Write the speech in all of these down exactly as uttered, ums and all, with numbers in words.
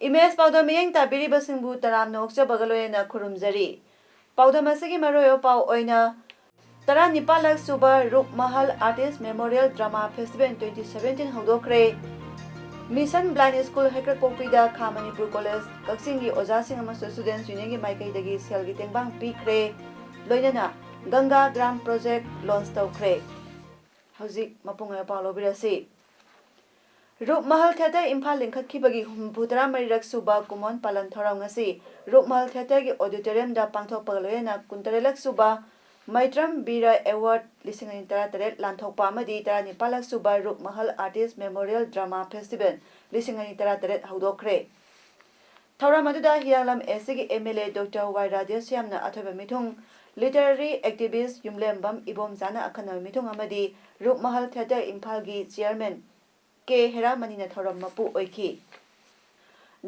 Image ꯄꯥꯎꯗꯝ ꯃꯤꯠꯌꯦꯡ ꯇꯥꯕꯤꯔꯤꯕꯁꯤꯡꯕꯨ ꯇꯔꯥꯝꯅ ꯑꯣꯛꯆꯕꯒ ꯂꯣꯏꯅꯅ ꯈꯨꯔꯨꯝꯖꯔꯤ꯫ ꯄꯥꯎꯗꯝ ꯑꯁꯤꯒꯤ ꯃꯔꯨꯑꯣꯏꯕ ꯄꯥꯎ ꯑꯣꯏꯅ, Taranipallak Shuba Rup Mahal artist memorial drama festival twenty seventeen ꯍꯧꯗꯣꯛꯈ꯭ꯔꯦ꯫ ꯃꯤꯁꯟ ꯕ꯭ꯂꯥꯏꯟ ꯁ꯭ꯀꯨꯜ ꯍꯩꯀ꯭ꯔꯛꯄꯣꯛꯄꯤꯗ ꯈꯥ ꯃꯅꯤꯄꯨꯔ ꯀꯣꯂꯦꯖ ꯀꯛꯆꯤꯡꯒꯤ ꯑꯣꯖꯥꯁꯤꯡ ꯑꯃꯁꯨꯡ ꯁ꯭ꯇꯨꯗꯦꯟꯠꯁ ꯌꯨꯅꯤꯌꯟꯒꯤ ꯃꯥꯏꯀꯩꯗꯒꯤ ꯁꯦꯜꯒꯤ ꯇꯦꯡꯕꯥꯡ ꯄꯤꯈ꯭ꯔꯦ꯫ ꯂꯣꯏꯅꯅ ꯒꯪꯒꯥ ꯒ꯭ꯔꯥꯝ ꯄ꯭ꯔꯣꯖꯦꯛ ꯂꯣꯟꯆ ꯇꯧꯈ꯭ꯔꯦ꯫ ꯍꯧꯖꯤꯛ ꯃꯄꯨꯡ ꯑꯣꯏꯕ ꯄꯥꯎ ꯂꯧꯕꯤꯔꯁꯤ꯫ ꯔꯨꯞ ꯃꯍꯜ ꯊꯤꯌꯦꯇꯔ ꯏꯝꯐꯥꯜ ꯂꯤꯡꯈꯠꯈꯤꯕꯒꯤ ꯍꯨꯝꯐꯨ ꯇꯔꯥꯃꯔꯤꯔꯛ ꯁꯨꯕ ꯀꯨꯃꯣꯟ ꯄꯥꯂꯟ ꯊꯧꯔꯝ ꯉꯁꯤ ꯔꯨꯞ ꯃꯍꯜ ꯊꯤꯌꯦꯇꯔꯒꯤ ꯑꯣꯗꯤꯇꯣꯔꯤꯌꯝꯗ ꯄꯥꯡꯊꯣꯛꯄꯒ ꯂꯣꯏꯅꯅ ꯀꯨꯟꯇꯔꯦꯠꯂꯛ ꯁꯨꯕ ꯃꯩꯇ꯭ꯔꯝ ꯕꯤꯔ ꯑꯦꯋꯥꯔꯗ ꯂꯤꯁꯤꯡ ꯑꯅꯤ ꯇꯔꯥꯇꯔꯦꯠ ꯂꯥꯟꯊꯣꯛꯄ ꯑꯃꯗꯤ ꯇꯔꯥꯅꯤꯄꯥꯜꯂꯛ Shuba Rup Mahal artist memorial drama festival ꯂꯤꯁꯤꯡ ꯑꯅꯤ ꯇꯔꯥꯇꯔꯦꯠ ꯍꯧꯗꯣꯛꯈ꯭ꯔꯦ꯫ ꯊꯧꯔꯝ ꯑꯗꯨꯗ ꯍꯤꯌꯥꯡꯂꯝ ꯑꯦꯁ ꯁꯤꯒꯤ ꯑꯦꯝ ꯑꯦꯜ ꯑꯦ ꯗꯣꯛꯇꯔ ꯋꯥꯏ ꯔꯥꯙꯦꯁ꯭ꯌꯥꯝꯅ ꯑꯊꯣꯏꯕ ꯃꯤꯊꯨꯡ, ꯂꯤꯇꯔꯦꯔꯤ ꯑꯦꯛꯇꯤꯚꯤꯁ꯭ꯠ ꯌꯨꯝꯂꯦꯝꯕꯝ ꯏꯕꯣꯝꯆꯥꯅ ꯑꯈꯟꯅꯕ ꯃꯤꯊꯨꯡ ꯑꯃꯗꯤ ꯔꯨꯞ ꯃꯍꯜ ꯊꯤꯌꯦꯇꯔ ꯏꯝꯐꯥꯜꯒꯤ ꯆꯤꯌꯔꯃꯦꯟ ꯀꯦ ꯍꯦꯔꯥꯃꯅꯤꯅ ꯊꯧꯔꯝ ꯃꯄꯨ ꯑꯣꯏꯈꯤ꯫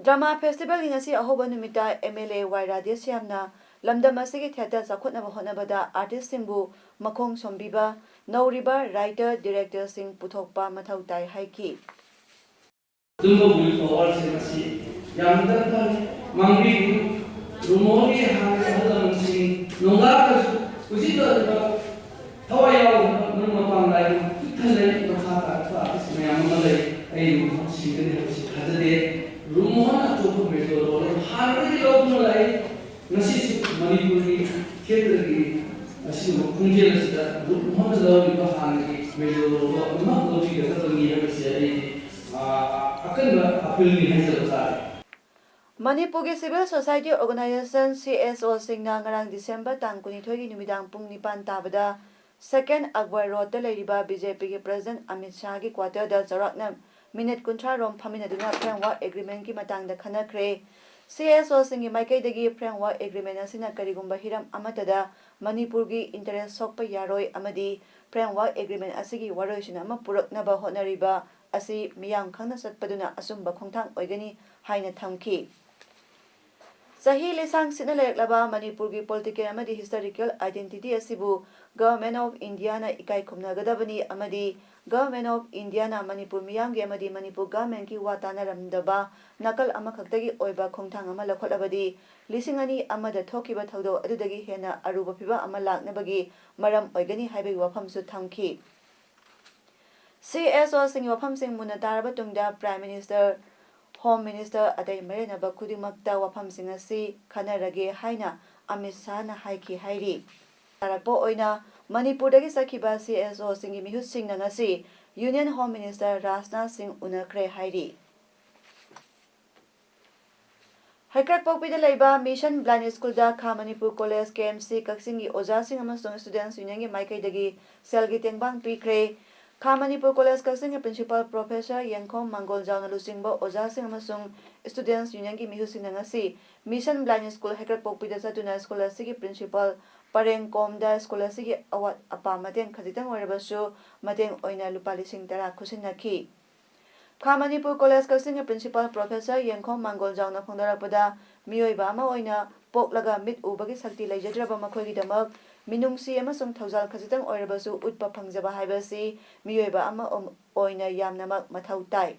ꯗ꯭ꯔꯃꯥ ꯐꯦꯁꯇꯤꯚꯦꯜꯒꯤ ꯉꯁꯤ ꯑꯍꯧꯕ ꯅꯨꯃꯤꯠꯇ ꯑꯦꯝ ꯑꯦꯜ ꯑꯦ ꯋꯥꯏ ꯔꯥꯙꯦꯁ꯭ꯌꯥꯝꯅ ꯂꯝꯗꯝ ꯑꯁꯤꯒꯤ ꯊꯤꯌꯦꯇꯔ ꯆꯥꯎꯈꯠꯅꯕ ꯍꯣꯠꯅꯕꯗ ꯑꯥꯔꯇꯤꯁ꯭ꯠꯁꯤꯡꯕꯨ ꯃꯈꯣꯡ ꯁꯣꯝꯕꯤꯕ, ꯅꯧꯔꯤꯕ ꯔꯥꯏꯇꯔ, ꯗꯤꯔꯦꯛꯇꯔꯁꯤꯡ ꯄꯨꯊꯣꯛꯄ ꯃꯊꯧ ꯇꯥꯏ ꯍꯥꯏꯈꯤ꯫ ꯑꯗꯨꯝꯕ ꯋꯤꯜ ꯄꯥꯋꯔꯁꯦ ꯃꯁꯤ ꯌꯥꯝꯅ ꯗꯔꯀꯥꯔ ꯑꯣꯏ꯫ ꯃꯥꯡꯕꯤꯒꯅꯨ꯫ ꯔꯨꯃꯣꯒꯤ ꯍꯥꯟꯅ ꯑꯍꯜ ꯂꯃꯟꯁꯤꯡ ꯅꯣꯡꯗꯥꯗꯁꯨ ꯍꯧꯖꯤꯛ ꯇꯧꯔꯤꯕ ꯊꯋꯥꯏ ꯌꯥꯎꯗꯕ ꯃꯔꯨꯞ ꯃꯄꯥꯡ ꯂꯥꯏꯔꯤꯛ ꯄꯤꯛ ꯊꯜꯂꯦ, ꯃꯈꯥ ꯇꯥꯔꯛꯄ ꯑꯥꯔꯇꯤꯁ ꯃꯌꯥꯝ ꯑꯃ ꯂꯩ꯫ ꯑꯩ ꯃꯐꯝ ꯁꯤꯡꯒꯅꯤ ꯍꯥꯏꯕꯁꯤ ꯊꯥꯖꯗꯦ꯫ ꯔꯨꯃꯣꯅ ꯑꯇꯣꯞꯄ ꯃꯦꯖꯣꯔ ꯔꯣꯜ ꯑꯃ ꯍꯥꯟꯅꯗꯒꯤ ꯂꯧꯗꯨꯅ ꯂꯥꯛꯏ꯫ ꯉꯁꯤꯁꯨ ꯃꯅꯤꯄꯨꯔꯒꯤ ꯊꯤꯌꯦꯇꯔꯒꯤ ꯑꯁꯤꯒꯨꯝꯕ ꯈꯣꯡꯖꯦꯜ ꯑꯁꯤꯗ ꯔꯨꯃꯣꯅ ꯂꯧꯔꯤꯕ ꯍꯥꯟꯅꯒꯤ ꯃꯦꯖꯣꯔ ꯔꯣꯜꯗꯣ ꯑꯗꯨꯃꯛ ꯂꯧꯕꯤꯒꯗꯕꯅꯤ ꯍꯥꯏꯕꯁꯤ ꯑꯩ, ꯑ, ꯑꯀꯟꯕ ꯑꯄꯤꯜꯅꯤ ꯍꯥꯏꯖꯕ ꯇꯥꯔꯦ꯫ ꯃꯅꯤꯄꯨꯔꯒꯤ civil society organisation, C S ꯑꯣꯁꯤꯡꯅ ꯉꯔꯥꯡ ꯗꯤꯁꯦꯝꯕꯔ ꯇꯥꯡ ꯀꯨꯟꯅꯤꯊꯣꯏꯒꯤ ꯅꯨꯃꯤꯗꯥꯡ ꯄꯨꯡ ꯅꯤꯄꯥꯟ ꯇꯥꯕꯗ ꯁꯦꯀꯦꯟ ꯑꯛꯕꯔ ꯔꯣꯗꯇ ꯂꯩꯔꯤꯕ ꯕꯤ ꯖꯦ ꯄꯤꯒꯤ ꯄ꯭ꯔꯁꯤꯗꯦꯟꯠ ꯑꯃꯤꯠ ꯁꯥꯍꯒꯤ ꯀ꯭ꯋꯥꯇꯔꯗ ꯆꯥꯎꯔꯥꯛꯅ ꯃꯤꯅꯤꯠ ꯀꯨꯟꯊ꯭ꯔꯥ ꯔꯣꯝ ꯐꯝꯃꯤꯟꯅꯗꯨꯅ ꯐ꯭ꯔꯦꯝꯋꯥꯔꯛ ꯑꯦꯒ꯭ꯔꯤꯃꯦꯟꯠꯀꯤ ꯃꯇꯥꯡꯗ ꯈꯟꯅꯈ꯭ꯔꯦ꯫ ꯁꯤ ꯑꯦꯁ ꯑꯣꯁꯤꯡꯒꯤ ꯃꯥꯏꯀꯩꯗꯒꯤ ꯐ꯭ꯔꯦꯝꯋꯥꯔꯛ ꯑꯦꯒ꯭ꯔꯤꯃꯦꯟ ꯑꯁꯤꯅ ꯀꯔꯤꯒꯨꯝꯕ ꯍꯤꯔꯝ ꯑꯃꯠꯇꯗ ꯃꯅꯤꯄꯨꯔꯒꯤ ꯏꯟꯇꯔꯦꯁ ꯁꯣꯛꯄ ꯌꯥꯔꯣꯏ ꯑꯃꯗꯤ ꯐ꯭ꯔꯦꯝꯋꯥꯔꯛ ꯑꯦꯒ꯭ꯔꯤꯃꯦꯟ ꯑꯁꯤꯒꯤ ꯋꯥꯔꯣꯏꯁꯤꯟ ꯑꯃ ꯄꯨꯔꯛꯅꯕ ꯍꯣꯠꯅꯔꯤꯕ ꯑꯁꯤ ꯃꯤꯌꯥꯝ ꯈꯪꯅ ꯆꯠꯄꯗꯨꯅ ꯑꯆꯨꯝꯕ ꯈꯣꯡꯊꯥꯡ ꯑꯣꯏꯒꯅꯤ ꯍꯥꯏꯅ ꯊꯝꯈꯤ꯫ ꯆꯍꯤ ꯂꯤꯁꯥꯡ ꯁꯤꯠꯅ ꯂꯩꯔꯛꯂꯕ ꯃꯅꯤꯄꯨꯔꯒꯤ ꯄꯣꯂꯤꯇꯤꯀꯦꯜ ꯑꯃꯗꯤ ꯍꯤꯁꯇꯣꯔꯤꯀꯦꯜ ꯑꯥꯏꯗꯦꯟꯇꯤꯇꯤ ꯑꯁꯤꯕꯨ ꯒꯚꯔꯟꯃꯦꯟꯠ ꯑꯣꯐ ꯏꯟꯗꯤꯌꯥꯅ ꯏꯀꯥꯏ ꯈꯨꯝꯅꯒꯗꯕꯅꯤ ꯑꯃꯗꯤ ꯒꯚꯔꯟꯃꯦꯟꯠ ꯑꯣꯐ ꯏꯟꯗꯤꯌꯥꯅ ꯃꯅꯤꯄꯨꯔ ꯃꯤꯌꯥꯝꯒꯤ ꯑꯃꯗꯤ ꯃꯅꯤꯄꯨꯔ ꯒꯚꯔꯟꯃꯦꯟꯠꯀꯤ ꯋꯥ ꯇꯥꯅꯔꯝꯗꯕ ꯅꯥꯀꯜ ꯑꯃꯈꯛꯇꯒꯤ ꯑꯣꯏꯕ ꯈꯣꯡꯊꯥꯡ ꯑꯃ ꯂꯧꯈꯠꯂꯕꯗꯤ ꯂꯤꯁꯤꯡ ꯑꯅꯤ ꯑꯃꯗ ꯊꯣꯛꯈꯤꯕ ꯊꯧꯗꯣꯛ ꯑꯗꯨꯗꯒꯤ ꯍꯦꯟꯅ ꯑꯔꯨꯕ ꯐꯤꯚꯝ ꯑꯃ ꯂꯥꯛꯅꯕꯒꯤ ꯃꯔꯝ ꯑꯣꯏꯒꯅꯤ ꯍꯥꯏꯕꯒꯤ ꯋꯥꯐꯝꯁꯨ ꯊꯝꯈꯤ꯫ ꯁꯤ ꯑꯦꯁ ꯑꯣꯁꯤꯡꯒꯤ ꯋꯥꯐꯝꯁꯤꯡ ꯃꯨꯟꯅ ꯇꯥꯔꯕ ꯇꯨꯡꯗ ꯄ꯭ꯔꯥꯏꯝ ꯃꯤꯅꯤꯁꯇꯔ, ꯍꯣꯝ ꯃꯤꯅꯤꯁꯇꯔ ꯑꯇꯩ ꯃꯔꯤ ꯂꯩꯅꯕ ꯈꯨꯗꯤꯡꯃꯛꯇ ꯋꯥꯐꯝꯁꯤꯡ ꯑꯁꯤ ꯈꯟꯅꯔꯒꯦ ꯍꯥꯏꯅ ꯑꯃꯤꯠ ꯁꯥꯍꯅ ꯍꯥꯏꯈꯤ ꯍꯥꯏꯔꯤ꯫ ꯇꯥꯔꯛꯄ ꯑꯣꯏꯅ ꯃꯅꯤꯄꯨꯔꯗꯒꯤ ꯆꯠꯈꯤꯕ ꯁꯤ ꯑꯦꯁ ꯑꯣꯁꯤꯡꯒꯤ ꯃꯤꯍꯨꯠꯁꯤꯡꯅ ꯉꯁꯤ ꯌꯨꯅꯤꯌꯟ ꯍꯣꯝ ꯃꯤꯅꯤꯁꯇꯔ ꯔꯥꯖꯅꯥꯊ ꯁꯤꯡ ꯎꯅꯈ꯭ꯔꯦ ꯍꯥꯏꯔꯤ꯫ ꯍꯩꯀ꯭ꯔꯛꯄꯣꯛꯄꯤꯗ ꯂꯩꯕ ꯃꯤꯁꯟ ꯕ꯭ꯂꯥꯏꯟ ꯁ꯭ꯀꯨꯜꯗ ꯈꯥ ꯃꯅꯤꯄꯨꯔ ꯀꯣꯂꯦꯖ, ꯀꯦ ꯑꯦꯝ ꯁꯤ ꯀꯛꯆꯤꯡꯒꯤ ꯑꯣꯖꯥꯁꯤꯡ ꯑꯃꯁꯨꯡ ꯁ꯭ꯇꯨꯗꯦꯟꯠꯁ ꯌꯨꯅꯤꯌꯟꯒꯤ ꯃꯥꯏꯀꯩꯗꯒꯤ ꯁꯦꯜꯒꯤ ꯇꯦꯡꯕꯥꯡ ꯄꯤꯈ꯭ꯔꯦ꯫ ꯈꯥ ꯃꯅꯤꯄꯨꯔ ꯀꯣꯂꯦꯖ ꯀꯛꯆꯤꯡꯒꯤ ꯄ꯭ꯔꯤꯟꯁꯤꯄꯥꯜ ꯄ꯭ꯔꯣꯐꯦꯁꯔ ꯌꯦꯡꯈꯣꯝ ꯃꯥꯡꯒꯣꯜꯖꯥꯎꯅ ꯂꯨꯆꯤꯡꯕ ꯑꯣꯖꯥꯁꯤꯡ ꯑꯃꯁꯨꯡ ꯁ꯭ꯇꯨꯗꯦꯟꯠꯁ ꯌꯨꯅꯤꯌꯟꯒꯤ ꯃꯤꯍꯨꯠꯁꯤꯡꯅ ꯉꯁꯤ ꯃꯤꯁꯟ ꯕ꯭ꯂꯥꯏꯟ ꯁ꯭ꯀꯨꯜ ꯍꯩꯀ꯭ꯔꯛꯄꯣꯛꯄꯤꯗ ꯆꯠꯇꯨꯅ ꯁ꯭ꯀꯨꯜ ꯑꯁꯤꯒꯤ ꯄ꯭ꯔꯤꯟꯁꯤꯄꯥꯜ ꯄꯔꯦꯡ ꯀꯣꯝꯗ ꯁ꯭ꯀꯨꯜ ꯑꯁꯤꯒꯤ ꯑꯋꯥꯠ ꯑꯄꯥ ꯃꯇꯦꯡ ꯈꯖꯤꯛꯇꯪ ꯑꯣꯏꯔꯕꯁꯨ ꯃꯇꯦꯡ ꯑꯣꯏꯅ ꯂꯨꯄꯥ ꯂꯤꯁꯤꯡ ꯇꯔꯥ ꯈꯨꯠꯁꯤꯟꯅꯈꯤ꯫ ꯈꯥ ꯃꯅꯤꯄꯨꯔ ꯀꯣꯂꯦꯖ ꯀꯛꯆꯤꯡꯒꯤ ꯄ꯭ꯔꯤꯟꯁꯤꯄꯥꯜ ꯄ꯭ꯔꯣꯐꯦꯁꯔ ꯌꯦꯡꯈꯣꯝ ꯃꯥꯡꯒꯣꯜꯖꯥꯎꯅ ꯐꯣꯡꯗꯣꯔꯛꯄꯗ, ꯃꯤꯑꯣꯏꯕ ꯑꯃ ꯑꯣꯏꯅ ꯄꯣꯛꯂꯒ ꯃꯤꯠ ꯎꯕꯒꯤ ꯁꯛꯇꯤ ꯂꯩꯖꯗ꯭ꯔꯕ ꯃꯈꯣꯏꯒꯤꯗꯃꯛ ꯃꯤꯅꯨꯡꯁꯤ ꯑꯃꯁꯨꯡ ꯊꯧꯖꯥꯜ ꯈꯖꯤꯛꯇꯪ ꯑꯣꯏꯔꯕꯁꯨ ꯎꯠꯄ ꯐꯪꯖꯕ ꯍꯥꯏꯕꯁꯤ ꯃꯤꯑꯣꯏꯕ ꯑꯃ ꯑꯣꯏꯅ ꯌꯥꯝꯅꯃꯛ ꯃꯊꯧ ꯇꯥꯏ꯫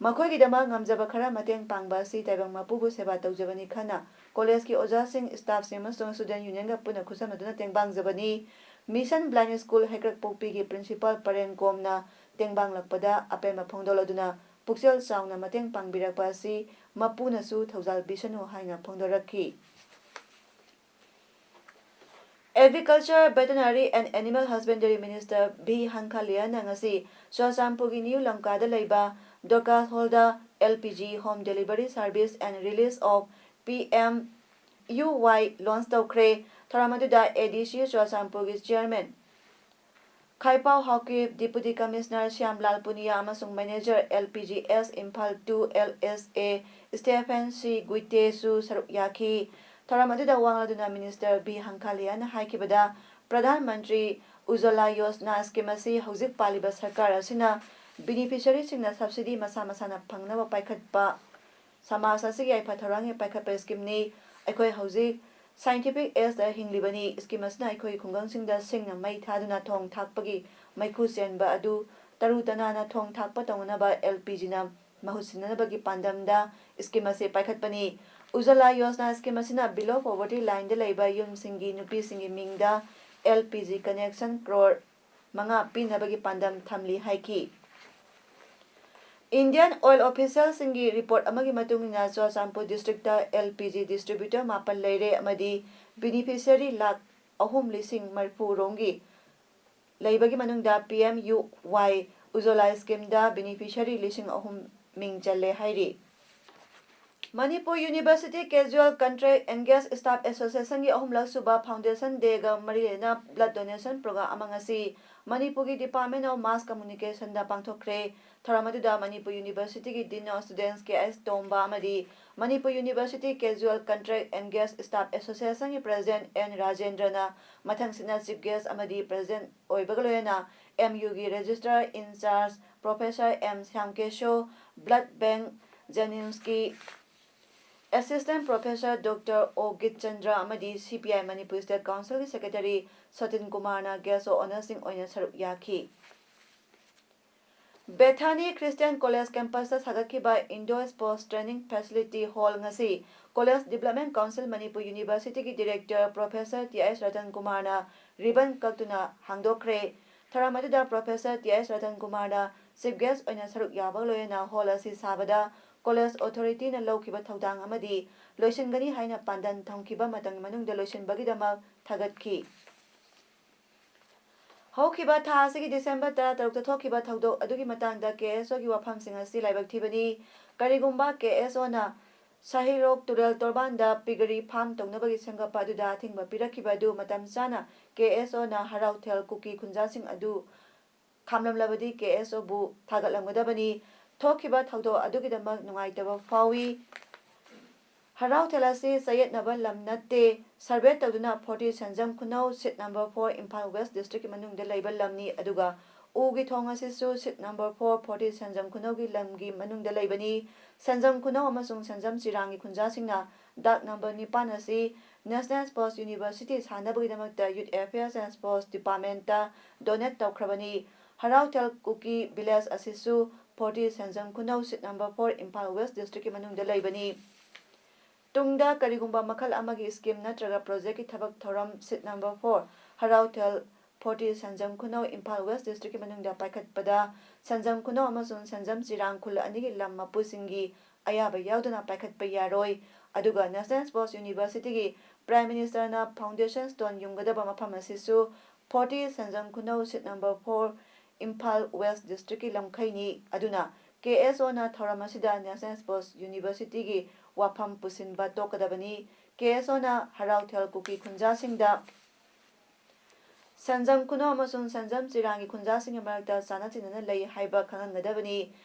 ꯃꯈꯣꯏꯒꯤꯗꯃꯛ ꯉꯝꯖꯕ ꯈꯔ ꯃꯇꯦꯡ ꯄꯥꯡꯕ ꯑꯁꯤ ꯇꯥꯏꯕꯪ ꯃꯄꯨꯕꯨ ꯁꯦꯕꯥ ꯇꯧꯖꯕꯅꯤ ꯈꯟꯅ ꯀꯣꯂꯦꯖꯀꯤ ꯑꯣꯖꯥꯁꯤꯡ, ꯁ꯭ꯇꯥꯐꯁꯤꯡ ꯑꯃꯁꯨꯡ ꯁ꯭ꯇꯨꯗꯦꯟꯠ ꯌꯨꯅꯤꯌꯟꯒ ꯄꯨꯟꯅ ꯈꯨꯠꯁꯝꯅꯗꯨꯅ ꯇꯦꯡꯕꯥꯡꯖꯕꯅꯤ꯫ ꯃꯤꯁꯟ ꯕ꯭ꯂꯥꯏꯟ ꯁ꯭ꯀꯨꯜ ꯍꯩꯀ꯭ꯔꯛꯄꯣꯛꯄꯤꯒꯤ ꯄ꯭ꯔꯤꯟꯁꯤꯄꯥꯜ ꯄꯔꯦꯡ ꯀꯣꯝꯅ ꯇꯦꯡꯕꯥꯡꯂꯛꯄꯗ ꯑꯄꯦꯟꯕ ꯐꯣꯡꯗꯣꯛꯂꯗꯨꯅ ꯄꯨꯛꯆꯦꯜ ꯆꯥꯎꯅ ꯃꯇꯦꯡ ꯄꯥꯡꯕꯤꯔꯛꯄ ꯑꯁꯤ ꯃꯄꯨꯅꯁꯨ ꯊꯧꯖꯥꯜ ꯄꯤꯁꯅꯨ ꯍꯥꯏꯅ ꯐꯣꯡꯗꯣꯔꯛꯈꯤ꯫ Agriculture, Veterinary and Animal Husbandry Minister V ꯍꯟꯈꯥꯂꯤꯌꯥꯅ ꯉꯁꯤ ꯆꯨꯔꯆꯥꯟꯄꯨꯔꯒꯤ ꯅ꯭ꯌꯨ ꯂꯝꯀꯥꯗ ꯂꯩꯕ ꯗꯣꯔꯀꯥꯁ ꯍꯣꯜꯗ L P G Home Delivery Service and Release of P M U Y launch ꯇꯧꯈ꯭ꯔꯦ꯫ ꯊꯧꯔꯝ ꯑꯗꯨꯗ A D C ꯆꯨꯔꯆꯥꯟꯄꯨꯔꯒꯤ chairman ꯈꯥꯏꯄꯥꯎ Haokip, Deputy Commissioner ꯁ꯭ꯌꯥꯝꯂꯥꯜ Punia ꯑꯃꯁꯨꯡ Manager L P G S Imphal two L S A Stephen C ꯒꯨꯏꯇꯦꯁꯨ ꯁꯔꯨꯛ ꯌꯥꯈꯤ꯫ ꯊꯧꯔꯝ ꯑꯗꯨꯗ ꯋꯥ ꯉꯥꯡꯗꯨꯅ Minister B ꯍꯪꯈꯥꯂꯤꯌꯥꯅ ꯍꯥꯏꯈꯤꯕꯗ, Pradhan Mantri ꯎꯖ꯭ꯋꯂꯥ Yojana scheme ꯑꯁꯤ ꯍꯧꯖꯤꯛ ꯄꯥꯜꯂꯤꯕ ꯁꯔꯀꯥꯔ ꯑꯁꯤꯅ beneficiaryꯁꯤꯡꯅ subsidy ꯃꯁꯥ ꯃꯁꯥꯅ ꯐꯪꯅꯕ ꯄꯥꯏꯈꯠꯄ ꯁꯃꯥꯖ ꯑꯁꯤꯒꯤ ꯌꯥꯏꯐ ꯊꯧꯔꯥꯡꯒꯤ ꯄꯥꯏꯈꯠꯄ schemeꯅꯤ꯫ ꯑꯩꯈꯣꯏ ꯍꯧꯖꯤꯛ scientific ageꯇ ꯍꯤꯡꯂꯤꯕꯅꯤ꯫ Scheme ꯑꯁꯤꯅ ꯑꯩꯈꯣꯏꯒꯤ ꯈꯨꯡꯒꯪꯁꯤꯡꯗ ꯁꯤꯡꯅ ꯃꯩ ꯊꯥꯗꯨꯅ ꯊꯣꯡ ꯊꯥꯛꯄꯒꯤ ꯃꯩꯈꯨ ꯆꯦꯟꯕ ꯑꯗꯨ ꯇꯔꯨ ꯇꯅꯥꯟꯅ ꯊꯣꯡ ꯊꯥꯛꯄ ꯇꯧꯅꯅꯕ L P Gꯅ ꯃꯍꯨꯠ ꯁꯤꯟꯅꯅꯕꯒꯤ ꯄꯥꯟꯗꯝꯗ scheme ꯑꯁꯤ ꯄꯥꯏꯈꯠꯄꯅꯤ꯫ ꯎꯖ꯭ꯋꯂꯥ ꯌꯣꯖꯅꯥ scheme ꯑꯁꯤꯅ below poverty lineꯗ ꯂꯩꯕ ꯌꯨꯝꯁꯤꯡꯒꯤ ꯅꯨꯄꯤꯁꯤꯡꯒꯤ ꯃꯤꯡꯗ L P G connection crore ꯃꯉꯥ ꯄꯤꯅꯕꯒꯤ ꯄꯥꯟꯗꯝ ꯊꯝꯂꯤ ꯍꯥꯏꯈꯤ꯫ Indian Oil officialꯁꯤꯡꯒꯤ report ꯑꯃꯒꯤ ꯃꯇꯨꯡ ꯏꯟꯅ, Churachandpur districtꯇ L P G distributor ꯃꯥꯄꯟ ꯂꯩꯔꯦ ꯑꯃꯗꯤ beneficiary ꯂꯥꯈ ꯑꯍꯨꯝ ꯂꯤꯁꯤꯡ ꯃꯔꯤꯐꯨ ꯔꯣꯝꯒꯤ ꯂꯩꯕꯒꯤ ꯃꯅꯨꯡꯗ P M U Y Ujjwala schemeꯗ beneficiary ꯂꯤꯁꯤꯡ ꯑꯍꯨꯝ ꯃꯤꯡ ꯆꯜꯂꯦ ꯍꯥꯏꯔꯤ꯫ Manipur University Casual Contract Engaged Staff Associationꯒꯤ ꯑꯍꯨꯝꯂꯛ ꯁꯨꯕ Foundation Dayꯒ ꯃꯔꯤ ꯂꯩꯅꯅ blood donation program ꯑꯃ ꯉꯁꯤ ꯃꯅꯤꯄꯨꯔꯒꯤ Department of Mass Communicationꯗ ꯄꯥꯡꯊꯣꯛꯈ꯭ꯔꯦ꯫ ꯊꯧꯔꯝ ꯑꯗꯨꯗ Manipur Universityꯒꯤ Dean of Students K S ꯇꯣꯝꯕ ꯑꯃꯗꯤ Manipur University Casual Contract Engaged Staff Associationꯒꯤ President N ꯔꯥꯖꯦꯟꯗ꯭ꯔꯅ ꯃꯊꯪꯁꯤꯠꯅ chief guest ꯑꯃꯗꯤ president ꯑꯣꯏꯕꯒ ꯂꯣꯏꯅꯅ M Uꯒꯤ Registrar in Charge Professor M ꯁ꯭ꯌꯥꯝꯀꯦꯁꯣ, Blood Bank JNIMSꯀꯤ Assistant Professor Doctor O ꯒꯤꯠꯆꯟꯗ꯭ꯔ ꯑꯃꯗꯤ C P I Manipur State Councilꯒꯤ Secretary ꯁꯇꯤꯟ ꯀꯨꯃꯥꯔꯅ guest of honourꯁꯤꯡ ꯑꯣꯏꯅ ꯁꯔꯨꯛ ꯌꯥꯈꯤ꯫ Bethany Christian College campusꯇ ꯁꯥꯒꯠꯈꯤꯕ Indoor Sports Training Facility Hall ꯉꯁꯤ College Development Council Manipur Universityꯒꯤ Director Professor T S Ratan ꯀꯨꯃꯥꯔꯅ ribbon ꯀꯛꯇꯨꯅ ꯍꯥꯡꯗꯣꯛꯈ꯭ꯔꯦ꯫ ꯊꯧꯔꯝ ꯑꯗꯨꯗ Professor T S Ratan ꯀꯨꯃꯥꯔꯅ chief guest ꯑꯣꯏꯅ ꯁꯔꯨꯛ ꯌꯥꯕꯒ ꯂꯣꯏꯅꯅ hall ꯑꯁꯤ ꯁꯥꯕꯗ college authorityꯅ ꯂꯧꯈꯤꯕ ꯊꯧꯗꯥꯡ ꯑꯃꯗꯤ ꯂꯣꯏꯁꯤꯟꯒꯅꯤ ꯍꯥꯏꯅ ꯄꯥꯟꯗꯝ ꯊꯝꯈꯤꯕ ꯃꯇꯝꯒꯤ ꯃꯅꯨꯡꯗ ꯂꯣꯏꯁꯤꯟꯕꯒꯤꯗꯃꯛ ꯊꯥꯒꯠꯈꯤ꯫ ꯍꯧꯈꯤꯕ ꯊꯥ ꯑꯁꯤꯒꯤ December ꯇꯔꯥꯇꯔꯨꯛꯇ ꯊꯣꯛꯈꯤꯕ ꯊꯧꯗꯣꯛ ꯑꯗꯨꯒꯤ ꯃꯇꯥꯡꯗ K S Oꯒꯤ ꯋꯥꯐꯝꯁꯤꯡ ꯑꯁꯤ ꯂꯥꯏꯕꯛ ꯊꯤꯕꯅꯤ꯫ ꯀꯔꯤꯒꯨꯝꯕ K S Oꯅ ꯁꯍꯤꯔꯣꯛ ꯇꯨꯔꯦꯜ ꯇꯣꯔꯕꯥꯟꯗ ꯄꯤꯒꯔꯤ ꯐꯥꯔꯝ ꯇꯧꯅꯕꯒꯤ ꯁꯦꯝꯒꯠꯄ ꯑꯗꯨꯗ ꯑꯊꯤꯡꯕ ꯄꯤꯔꯛꯈꯤꯕ ꯑꯗꯨ ꯃꯇꯝ ꯆꯥꯅ ꯀꯦ ꯑꯦꯁ ꯑꯣꯅ ꯍꯔꯥꯎꯊꯦꯜ ꯀꯨꯀꯤ ꯈꯨꯟꯖꯥꯁꯤꯡ ꯑꯗꯨ ꯈꯥꯝꯂꯝꯂꯕꯗꯤ ꯀꯦ ꯑꯦꯁ ꯑꯣꯕꯨ ꯊꯥꯒꯠꯂꯝꯒꯗꯕꯅꯤ꯫ ꯊꯣꯛꯈꯤꯕ ꯊꯧꯗꯣꯛ ꯑꯗꯨꯒꯤꯗꯃꯛ ꯅꯨꯡꯉꯥꯏꯇꯕ ꯐꯥꯎꯏ꯫ ꯍꯔꯥꯎꯊꯦꯜ ꯑꯁꯤ ꯆꯌꯦꯠꯅꯕ ꯂꯝ ꯅꯠꯇꯦ꯫ ꯁꯔꯚꯦ ꯇꯧꯗꯨꯅ forty Senjam Khunou sheet number four Imphal west ꯗꯤꯁꯇ꯭ꯔꯤꯛꯀꯤ ꯃꯅꯨꯡꯗ ꯂꯩꯕ ꯂꯝꯅꯤ, ꯑꯗꯨꯒ ꯎꯒꯤ ꯊꯣꯡ ꯑꯁꯤꯁꯨ sheet number four forty Senjam ꯈꯨꯅꯧꯒꯤ ꯂꯝꯒꯤ ꯃꯅꯨꯡꯗ ꯂꯩꯕꯅꯤ꯫ ꯁꯦꯟꯖꯝ ꯈꯨꯅꯧ ꯑꯃꯁꯨꯡ ꯁꯦꯟꯖꯝ ꯆꯤꯔꯥꯡꯒꯤ ꯈꯨꯟꯖꯥꯁꯤꯡꯅ ꯗꯥꯛ ꯅꯝꯕꯔ ꯅꯤꯄꯥꯟ ꯑꯁꯤ National Sports University ꯁꯥꯅꯕꯒꯤꯗꯃꯛꯇ Youth Affairs and Sports Departmentꯇ donate ꯇꯧꯈ꯭ꯔꯕꯅꯤ꯫ ꯍꯔꯥꯎꯊꯦꯜ ꯀꯨꯀꯤ ꯚꯤꯂꯦꯖ ꯑꯁꯤꯁꯨ forty Senjam Khunou sheet number four Imphal west ꯗꯤꯁꯇ꯭ꯔꯤꯛꯀꯤ ꯃꯅꯨꯡꯗ ꯂꯩꯕꯅꯤ꯫ ꯇꯨꯡꯗ ꯀꯔꯤꯒꯨꯝꯕ ꯃꯈꯜ ꯑꯃꯒꯤ ꯁ꯭ꯀꯤꯝ ꯅꯠꯇ꯭ꯔꯒ ꯄ꯭ꯔꯣꯖꯦꯛꯀꯤ ꯊꯕꯛ ꯊꯧꯔꯝ sheet number four Haraothel forty Senjam Khunou Imphal west ꯗꯤꯁꯇ꯭ꯔꯤꯛꯀꯤ ꯃꯅꯨꯡꯗ ꯄꯥꯏꯈꯠꯄꯗ ꯁꯦꯟꯖꯝ ꯈꯨꯅꯧ ꯑꯃꯁꯨꯡ ꯁꯦꯟꯖꯝ ꯆꯤꯔꯥꯡ ꯈꯨꯜ ꯑꯅꯤꯒꯤ ꯂꯝ ꯃꯄꯨꯁꯤꯡꯒꯤ ꯑꯌꯥꯕ ꯌꯥꯎꯗꯅ ꯄꯥꯏꯈꯠꯄ ꯌꯥꯔꯣꯏ꯫ ꯑꯗꯨꯒ National Sports Universityꯒꯤ Prime Ministerꯅ foundation stone ꯌꯨꯡꯒꯗꯕ ꯃꯐꯝ ꯑꯁꯤꯁꯨ forty Senjam Khunou sheet number four Imphal west ꯗꯤꯁꯇ꯭ꯔꯤꯛꯀꯤ ꯂꯝꯈꯩꯅꯤ꯫ ꯑꯗꯨꯅ ꯀꯦ ꯑꯦꯁ ꯑꯣꯅ ꯊꯧꯔꯝ ꯑꯁꯤꯗ National Sports Universityꯒꯤ ꯋꯥꯐꯝ ꯄꯨꯁꯤꯟꯕ ꯇꯣꯛꯀꯗꯕꯅꯤ꯫ ꯀꯦ ꯑꯦꯁ ꯑꯣꯅ ꯍꯔꯥꯎꯊꯦꯜ ꯀꯨꯀꯤ ꯈꯨꯟꯖꯥꯁꯤꯡꯗ ꯁꯦꯟꯖꯝ ꯈꯨꯅꯧ ꯑꯃꯁꯨꯡ ꯁꯦꯟꯖꯝ ꯆꯤꯔꯥꯡꯒꯤ ꯈꯨꯟꯖꯥꯁꯤꯡꯒꯤ ꯃꯔꯛꯇ ꯆꯥꯟꯅ ꯆꯤꯟꯅꯅ ꯂꯩ ꯍꯥꯏꯕ ꯈꯪꯍꯟꯒꯗꯕꯅꯤ꯫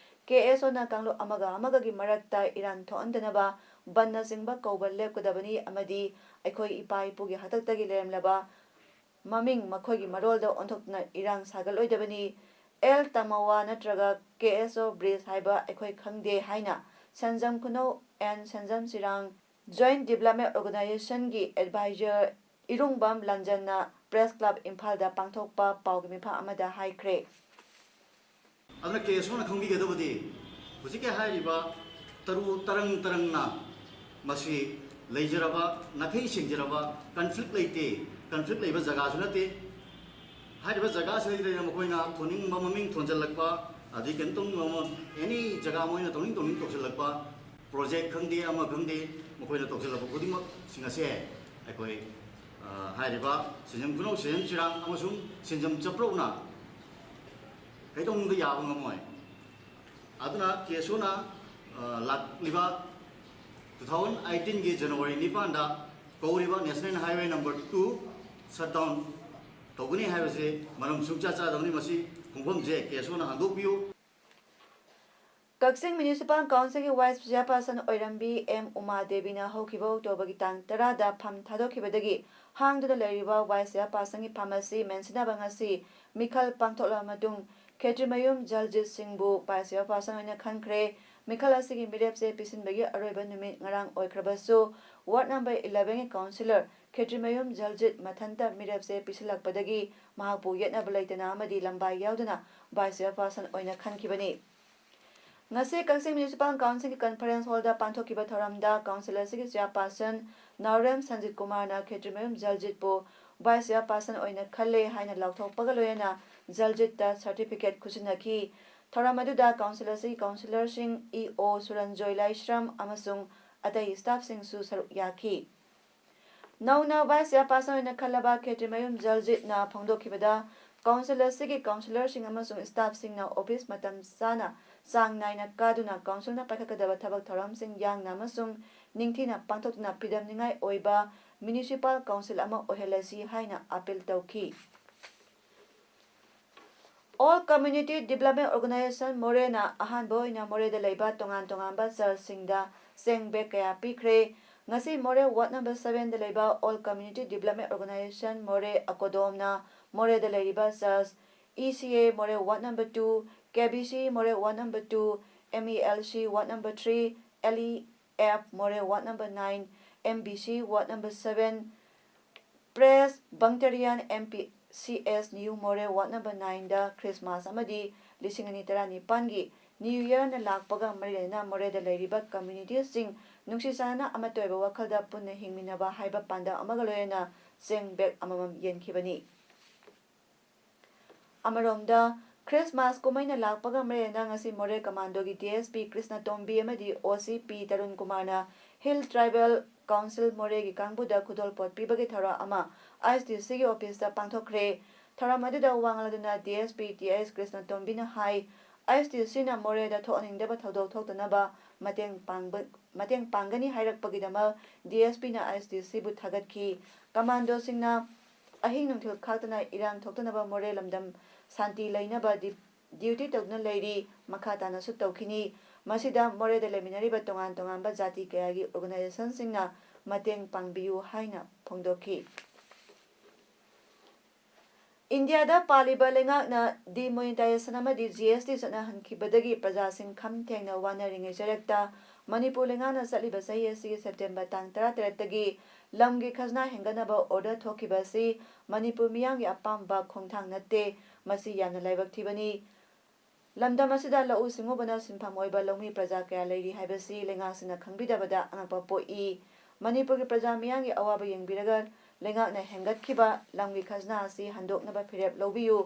ꯀꯦ ꯑꯦꯁ ꯑꯣꯅ ꯀꯥꯡꯂꯨꯞ ꯑꯃꯒ ꯑꯃꯒꯒꯤ ꯃꯔꯛꯇ ꯏꯔꯥꯟ ꯊꯣꯛꯍꯟꯗꯅꯕ ꯕꯟꯅꯆꯤꯡꯕ ꯀꯧꯕ ꯂꯦꯞꯀꯗꯕꯅꯤ ꯑꯃꯗꯤ ꯑꯩꯈꯣꯏ ꯏꯄꯥ ꯏꯄꯨꯒꯤ ꯍꯥꯛꯇꯛꯇꯒꯤ ꯂꯩꯔꯝꯂꯕ ꯃꯃꯤꯡ ꯃꯈꯣꯏꯒꯤ ꯃꯔꯣꯜꯗ ꯑꯣꯟꯊꯣꯛꯇꯨꯅ ꯏꯔꯥꯡ ꯁꯥꯒꯠꯂꯣꯏꯗꯕꯅꯤ꯫ ꯑꯦꯜ ꯇꯃꯋꯥ ꯅꯠꯇ꯭ꯔꯒ ꯀꯦ ꯑꯦꯁ ꯑꯣ ꯕ꯭ꯔꯤꯖ ꯍꯥꯏꯕ ꯑꯩꯈꯣꯏ ꯈꯪꯗꯦ ꯍꯥꯏꯅ ꯁꯦꯟꯖꯝ ꯈꯨꯅꯧ and Senjam ꯆꯤꯔꯥꯡ Joint Development Organizationꯒꯤ advisor ꯏꯔꯨꯡꯕꯝ ꯂꯟꯖꯟꯅ Press Club ꯏꯝꯐꯥꯜꯗ ꯄꯥꯡꯊꯣꯛꯄ ꯄꯥꯎꯒꯤ ꯃꯤꯐꯝ ꯑꯃꯗ ꯍꯥꯏꯈ꯭ꯔꯦ꯫ ꯑꯗꯨꯅ ꯀꯦ ꯑꯦꯁ ꯑꯣꯅ ꯈꯪꯕꯤꯒꯗꯕꯗꯤ ꯍꯧꯖꯤꯛꯀꯤ ꯍꯥꯏꯔꯤꯕ ꯇꯔꯨ ꯇꯔꯪ ꯇꯔꯪꯅ ꯃꯁꯤ ꯂꯩꯖꯔꯕ ꯅꯥꯈꯩ ꯁꯦꯡꯖꯔꯕ conflict ꯂꯩꯇꯦ, conflict ꯂꯩꯕ ꯖꯒꯥꯁꯨ ꯅꯠꯇꯦ꯫ ꯍꯥꯏꯔꯤꯕ ꯖꯒꯥꯁꯤꯗꯩꯗ ꯃꯈꯣꯏꯅ ꯊꯣꯟꯅꯤꯡꯕ ꯃꯃꯤꯡ ꯊꯣꯟꯖꯜꯂꯛꯄ, ꯑꯗꯩ ꯀꯩꯅꯣ ꯇꯧꯅꯤꯡꯕ ꯑꯃ, any ꯖꯒꯥ ꯃꯣꯏꯅ ꯇꯧꯅꯤꯡ ꯇꯧꯅꯤꯡ ꯇꯧꯁꯤꯜꯂꯛꯄ, project ꯈꯪꯗꯦ ꯑꯃ ꯈꯪꯗꯦ, ꯃꯈꯣꯏꯅ ꯇꯧꯁꯤꯜꯂꯛꯄ ꯈꯨꯗꯤꯡꯃꯛꯁꯤꯡ ꯑꯁꯦ ꯑꯩꯈꯣꯏ ꯍꯥꯏꯔꯤꯕ ꯁꯤꯟꯖꯝ ꯈꯨꯅꯧ, ꯁꯤꯟꯖꯝ ꯆꯤꯔꯥꯡ ꯑꯃꯁꯨꯡ ꯁꯤꯟꯖꯝ ꯆꯄ꯭ꯔꯧꯅ ꯀꯩꯗꯧꯅꯨꯡꯗ ꯌꯥꯕ ꯉꯝꯃꯣꯏ꯫ ꯑꯗꯨꯅ ꯀꯦ ꯑꯦꯁ ꯑꯣꯅ ꯂꯥꯛꯂꯤꯕ ꯇꯨ ꯊꯥꯎꯖꯟ ꯑꯩꯠꯇꯤꯟꯒꯤ ꯖꯅꯋꯥꯔꯤ ꯅꯤꯄꯥꯟꯗ ꯀꯧꯔꯤꯕ National Highway number two shutdown ꯇꯧꯒꯅꯤ ꯍꯥꯏꯕꯁꯤ ꯃꯔꯝ ꯁꯨꯡꯆꯥ ꯆꯥꯗꯕꯅꯤ꯫ ꯃꯁꯤ ꯈꯣꯡꯐꯝꯁꯦ ꯀꯦ ꯑꯦꯁ ꯑꯣꯅ ꯍꯥꯡꯗꯣꯛꯄꯤꯌꯨ꯫ ꯀꯛꯆꯤꯡ ꯃ꯭ꯌꯨꯅꯤꯁꯤꯄꯥꯜ ꯀꯥꯎꯟꯁꯤꯜꯒꯤ ꯋꯥꯏꯁ ꯆꯤꯌꯥꯔꯄꯥꯔꯁꯟ ꯑꯣꯏꯔꯝꯕꯤ ꯑꯦꯝ ꯎꯃꯥ ꯗꯦꯕꯤꯅ ꯍꯧꯈꯤꯕ ꯑꯣꯛꯇꯣꯕꯔꯒꯤ ꯇꯥꯡ ꯇꯔꯥꯗ ꯐꯝ ꯊꯥꯗꯣꯛꯈꯤꯕꯗꯒꯤ ꯍꯥꯡꯗꯨꯅ ꯂꯩꯔꯤꯕ ꯋꯥꯏꯁ ꯆꯤꯌꯥꯔꯄꯥꯔꯁꯟꯒꯤ ꯐꯝ ꯑꯁꯤ ꯃꯦꯟꯁꯤꯟꯅꯕ ꯉꯁꯤ ꯃꯤꯈꯜ ꯄꯥꯡꯊꯣꯛꯂꯕ ꯃꯇꯨꯡ ꯈꯦꯇ꯭ꯔꯤꯃꯌꯨꯝ ꯖꯜꯖꯤꯠ ꯁꯤꯡꯕꯨ ꯋꯥꯏꯁ ꯆꯤꯌꯥꯔꯄꯥꯔꯁꯟ ꯑꯣꯏꯅ ꯈꯟꯈ꯭ꯔꯦ꯫ ꯃꯤꯈꯜ ꯑꯁꯤꯒꯤ ꯃꯤꯔꯦꯞꯁꯦ ꯄꯤꯁꯤꯟꯕꯒꯤ ꯑꯔꯣꯏꯕ ꯅꯨꯃꯤꯠ ꯉꯔꯥꯡ ꯑꯣꯏꯈ꯭ꯔꯕꯁꯨ, ꯋꯥꯔꯗ ꯅꯝꯕꯔ elevenꯒꯤ ꯀꯥꯎꯟꯁꯤꯂꯔ ꯈꯦꯇ꯭ꯔꯤꯃꯌꯨꯝ ꯖꯜꯖꯤꯠ ꯃꯊꯟꯇ ꯃꯤꯔꯦꯞꯁꯦ ꯄꯤꯁꯤꯜꯂꯛꯄꯗꯒꯤ ꯃꯍꯥꯛꯄꯨ ꯌꯦꯠꯅꯕ ꯂꯩꯇꯅ ꯑꯃꯗꯤ ꯂꯝꯕꯥꯏ ꯌꯥꯎꯗꯅ ꯋꯥꯏꯁ ꯆꯤꯌꯥꯔꯄꯥꯔꯁꯟ ꯑꯣꯏꯅ ꯈꯟꯈꯤꯕꯅꯤ꯫ ꯉꯁꯤ ꯀꯛꯆꯤꯡ ꯃ꯭ꯌꯨꯅꯤꯁꯤꯄꯥꯜ ꯀꯥꯎꯟꯁꯤꯜꯒꯤ ꯀꯟꯐꯔꯦꯟꯁ ꯍꯣꯜꯗ ꯄꯥꯡꯊꯣꯛꯈꯤꯕ ꯊꯧꯔꯝꯗ ꯀꯥꯎꯟꯁꯤꯜ ꯑꯁꯤꯒꯤ ꯆꯤꯌꯥꯔꯄꯥꯔꯁꯟ ꯅꯥꯎꯔꯦꯝ ꯁꯟꯖꯤꯠ ꯀꯨꯃꯥꯔꯅ ꯈꯦꯇ꯭ꯔꯤꯃꯌꯨꯝ ꯖꯜꯖꯤꯠꯄꯨ ꯋꯥꯏꯁ ꯆꯤꯌꯥꯔꯄꯥꯔꯁꯟ ꯑꯣꯏꯅ ꯈꯜꯂꯦ ꯍꯥꯏꯅ ꯂꯥꯎꯊꯣꯛꯄꯒ ꯂꯣꯏꯅꯅ ꯖꯜꯖꯤꯠꯇ ꯁꯥꯔꯇꯤꯐꯤꯀꯦꯠ ꯈꯨꯠꯁꯤꯟꯅꯈꯤ꯫ ꯊꯧꯔꯝ ꯑꯗꯨꯗ ꯀꯥꯎꯟꯁꯤꯜ ꯑꯁꯤꯒꯤ ꯀꯥꯎꯟꯁꯤꯂꯔꯁꯤꯡ ꯏ ꯑꯣ ꯁꯨꯔꯟꯖꯣꯏ ꯂꯥꯏꯁ꯭ꯔꯝ ꯑꯃꯁꯨꯡ ꯑꯇꯩ ꯁ꯭ꯇꯥꯐꯁꯤꯡꯁꯨ ꯁꯔꯨꯛ ꯌꯥꯈꯤ꯫ ꯅꯧꯅ ꯚꯥꯏꯁ ꯆꯤꯌꯥꯔꯄꯥꯔꯁꯟ ꯑꯣꯏꯅ ꯈꯜꯂꯕ ꯈꯦꯇ꯭ꯔꯤꯃꯌꯨꯝ ꯖꯜꯖꯤꯠꯅ ꯐꯣꯡꯗꯣꯛꯈꯤꯕꯗ, ꯀꯥꯎꯟꯁꯤꯜ ꯑꯁꯤꯒꯤ ꯀꯥꯎꯟꯁꯤꯂꯔꯁꯤꯡ ꯑꯃꯁꯨꯡ ꯁ꯭ꯇꯥꯐꯁꯤꯡꯅ ꯑꯣꯐꯤꯁ ꯃꯇꯝ ꯆꯥꯅ ꯆꯥꯡ ꯅꯥꯏꯅ ꯀꯥꯗꯨꯅ ꯀꯥꯎꯟꯁꯤꯜꯅ ꯄꯥꯏꯈꯠꯀꯗꯕ ꯊꯕꯛ ꯊꯧꯔꯝꯁꯤꯡ ꯌꯥꯡꯅ ꯑꯃꯁꯨꯡ ꯅꯤꯡꯊꯤꯅ ꯄꯥꯡꯊꯣꯛꯇꯨꯅ ꯐꯤꯗꯝꯅꯤꯡꯉꯥꯏ ꯑꯣꯏꯕ ꯃ꯭ꯌꯨꯅꯤꯁꯤꯄꯥꯜ ꯀꯥꯎꯟꯁꯤꯜ ꯑꯃ ꯑꯣꯏꯍꯜꯂꯁꯤ ꯍꯥꯏꯅ ꯑꯥꯄꯤꯜ ꯇꯧꯈꯤ꯫ All Community Development Organization ꯃꯣꯔꯦꯅ ꯑꯍꯥꯟꯕ ꯑꯣꯏꯅ ꯃꯣꯔꯦꯗ ꯂꯩꯕ ꯇꯣꯉꯥꯟ ꯇꯣꯉꯥꯟꯕ ꯆꯔꯆꯁꯤꯡꯗ ꯆꯦꯡ ꯕꯦꯒ ꯀꯌꯥ ꯄꯤꯈ꯭ꯔꯦ꯫ ꯉꯁꯤ ꯃꯣꯔꯦ ꯋꯥꯔꯗ ꯅꯝꯕꯔ sevenꯗ ꯂꯩꯕ All Community Development Organization ꯃꯣꯔꯦ ꯑꯀꯣꯗꯣꯝꯅ ꯃꯣꯔꯦꯗ ꯂꯩꯔꯤꯕ ꯆꯔꯆ E C A Moreh ward number two, K B C Moreh ward number two, M E L C ward number three, L E F Moreh ward number nine, M B C ward number seven, Presbyterian M P C S new Moreh ward number nineꯗ Christmas ꯑꯃꯗꯤ ꯂꯤꯁꯤꯡ ꯑꯅꯤ ꯇꯔꯥꯅꯤꯄꯥꯟꯒꯤ new ꯌꯔꯅ ꯂꯥꯛꯄꯒ ꯃꯔꯤ ꯂꯩꯅꯅ ꯃꯣꯔꯦꯗ ꯂꯩꯔꯤꯕ ꯀꯝꯃ꯭ꯌꯨꯅꯤꯇꯤꯁꯤꯡ ꯅꯨꯡꯁꯤ ꯆꯥꯟꯅꯅ ꯑꯃꯠꯇ ꯑꯣꯏꯕ ꯋꯥꯈꯜꯗ ꯄꯨꯟꯅ ꯍꯤꯡꯃꯤꯟꯅꯕ ꯍꯥꯏꯕ ꯄꯥꯟꯗꯝ ꯑꯃꯒ ꯂꯣꯏꯅꯅ ꯆꯦꯡ ꯕꯦꯒ ꯑꯃꯃꯝ ꯌꯦꯟꯈꯤꯕꯅꯤ꯫ ꯑꯃꯔꯣꯝꯗ, ꯈ꯭ꯔꯤꯁꯃꯥꯁ ꯀꯨꯝꯍꯩꯅ ꯂꯥꯛꯄꯒ ꯃꯔꯤ ꯂꯩꯅꯅ ꯉꯁꯤ ꯃꯣꯔꯦ ꯀꯃꯥꯟꯗꯣꯒꯤ D S P ꯀ꯭ꯔꯤꯁꯅ ꯇꯣꯝꯕꯤ ꯑꯃꯗꯤ O C P ꯇꯔꯨꯟ ꯀꯨꯃꯥꯔꯅ Hill Tribal Council ꯃꯣꯔꯦꯒꯤ ꯀꯥꯡꯕꯨꯗ ꯈꯨꯗꯣꯜꯄꯣꯠ ꯄꯤꯕꯒꯤ ꯊꯧꯔꯝ ꯑꯃ I S D Cꯒꯤ ꯑꯣꯐꯤꯁꯇ ꯄꯥꯡꯊꯣꯛꯈ꯭ꯔꯦ꯫ ꯊꯧꯔꯝ ꯑꯗꯨꯗ ꯋꯥ ꯉꯥꯡꯂꯗꯨꯅ D S P T S Krishna ꯇꯣꯝꯕꯤꯅ high, I S D Cꯅ ꯃꯣꯔꯦꯗ ꯊꯣꯛꯍꯟꯅꯤꯡꯗꯕ ꯊꯧꯗꯣꯛ ꯊꯣꯛꯇꯅꯕ ꯃꯇꯦꯡ ꯄꯥꯡꯕ, ꯃꯇꯦꯡ ꯄꯥꯡꯒꯅꯤ ꯍꯥꯏꯔꯛꯄꯒꯤꯗꯃꯛ ꯗꯤ ꯑꯦꯁ ꯄꯤꯅ ꯑꯥꯏ ꯑꯦꯁ ꯗꯤ ꯁꯤꯕꯨ ꯊꯥꯒꯠꯈꯤ꯫ ꯀꯃꯥꯟꯗꯣꯁꯤꯡꯅ ꯑꯍꯤꯡ ꯅꯨꯡꯊꯤꯜ ꯈꯥꯛꯇꯅ ꯏꯔꯥꯡ ꯊꯣꯛꯇꯅꯕ ꯃꯣꯔꯦ ꯂꯝꯗꯝ ꯁꯥꯟꯇꯤ ꯂꯩꯅꯕ ꯗꯤ-, ꯗ꯭ꯌꯨꯇꯤ ꯇꯧꯗꯨꯅ ꯂꯩꯔꯤ, ꯃꯈꯥ ꯇꯥꯅꯁꯨ ꯇꯧꯈꯤꯅꯤ꯫ ꯃꯁꯤꯗ ꯃꯣꯔꯦꯗ ꯂꯩꯃꯤꯟꯅꯔꯤꯕ ꯇꯣꯉꯥꯟ ꯇꯣꯉꯥꯟꯕ ꯖꯥꯇꯤ ꯀꯌꯥꯒꯤ ꯑꯣꯔꯒꯅꯥꯏꯖꯦꯁꯟꯁꯤꯡꯅ ꯃꯇꯦꯡ ꯄꯥꯡꯕꯤꯌꯨ ꯍꯥꯏꯅ ꯐꯣꯡꯗꯣꯛꯈꯤ꯫ ꯏꯟꯗꯤꯌꯥꯗ ꯄꯥꯜꯂꯤꯕ ꯂꯩꯉꯥꯛꯅ demonetization ꯑꯃꯗꯤ ꯖꯤ ꯑꯦꯁ ꯇꯤ ꯆꯠꯅꯍꯟꯈꯤꯕꯗꯒꯤ ꯄ꯭ꯔꯖꯥꯁꯤꯡ ꯈꯝ ꯊꯦꯡꯅ ꯋꯥꯅꯔꯤꯉꯩ ꯆꯔꯛꯇ ꯃꯅꯤꯄꯨꯔ ꯂꯩꯉꯥꯛꯅ ꯆꯠꯂꯤꯕ ꯆꯍꯤ ꯑꯁꯤꯒꯤ ꯁꯦꯞꯇꯦꯝꯕꯔ ꯇꯥꯡ ꯇꯔꯥꯇꯔꯦꯠꯇꯒꯤ ꯂꯝꯒꯤ ꯈꯖꯅꯥ ꯍꯦꯟꯒꯠꯅꯕ order ꯊꯣꯛꯈꯤꯕ ꯑꯁꯤ ꯃꯅꯤꯄꯨꯔ ꯃꯤꯌꯥꯝꯒꯤ ꯑꯄꯥꯝꯕ ꯈꯣꯡꯊꯥꯡ ꯅꯠꯇꯦ꯫ ꯃꯁꯤ ꯌꯥꯝꯅ ꯂꯥꯏꯕꯛ ꯊꯤꯕꯅꯤ꯫ ꯂꯝꯗꯝ ꯑꯁꯤꯗ ꯂꯧꯎ ꯁꯤꯡꯎꯕꯅ ꯁꯤꯟꯐꯝ ꯑꯣꯏꯕ ꯂꯧꯃꯤ ꯄ꯭ꯔꯖꯥ ꯀꯌꯥ ꯂꯩꯔꯤ ꯍꯥꯏꯕꯁꯤ ꯂꯩꯉꯥꯛꯁꯤꯡꯅ ꯈꯪꯕꯤꯗꯕꯗ ꯑꯉꯛꯄ ꯄꯣꯛꯏ꯫ ꯃꯅꯤꯄꯨꯔꯒꯤ ꯄ꯭ꯔꯖꯥ ꯃꯤꯌꯥꯝꯒꯤ ꯑꯋꯥꯕ ꯌꯦꯡꯕꯤꯔꯒ ꯂꯩꯉꯥꯛꯅ ꯍꯦꯟꯒꯠꯈꯤꯕ ꯂꯝꯒꯤ ꯈꯖꯅꯥ ꯑꯁꯤ ꯍꯟꯗꯣꯛꯅꯕ ꯐꯤꯔꯦꯞ ꯂꯧꯕꯤꯌꯨ꯫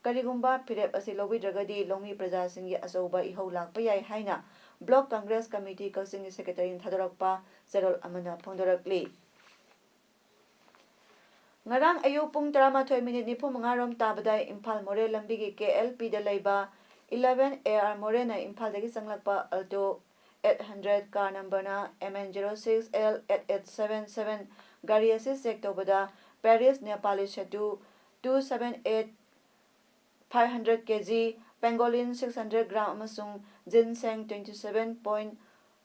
ꯀꯔꯤꯒꯨꯝꯕ ꯐꯤꯔꯦꯞ ꯑꯁꯤ ꯂꯧꯕꯤꯗ꯭ꯔꯒꯗꯤ ꯂꯧꯃꯤ ꯄ꯭ꯔꯖꯥꯁꯤꯡꯒꯤ ꯑꯆꯧꯕ ꯏꯍꯧ ꯂꯥꯛꯄ ꯌꯥꯏ ꯍꯥꯏꯅ Block Congress Committee ꯀꯛꯆꯤꯡꯒꯤ ꯁꯦꯀ꯭ꯔꯦꯇꯔꯤꯅ ꯊꯥꯗꯣꯔꯛꯄ ꯆꯦꯔꯣꯜ ꯑꯃꯅ ꯐꯣꯡꯗꯣꯔꯛꯂꯤ꯫ ꯉꯔꯥꯡ ꯑꯌꯨꯛ ꯄꯨꯡ ꯇꯔꯥꯃꯥꯊꯣꯏ ꯃꯤꯅꯤꯠ ꯅꯤꯐꯨ ꯃꯉꯥ ꯔꯣꯝ ꯇꯥꯕꯗ ꯏꯝꯐꯥꯜ ꯃꯣꯔꯦ ꯂꯝꯕꯤꯒꯤ ꯀꯦ ꯑꯦꯜ ꯄꯤꯗ ꯂꯩꯕ eleven A R ꯃꯣꯔꯦꯅ ꯏꯝꯐꯥꯜꯗꯒꯤ ꯆꯪꯂꯛꯄ Alto eight hundred, car number ꯅ M N zero six L eight eight seven seven ꯒꯥꯔꯤ ꯑꯁꯤ check ꯇꯧꯕꯗ Paris Nepali setu two seven eight five hundred K G, pangolin six hundred gram ꯑꯃꯁꯨꯡ ginseng twenty seven point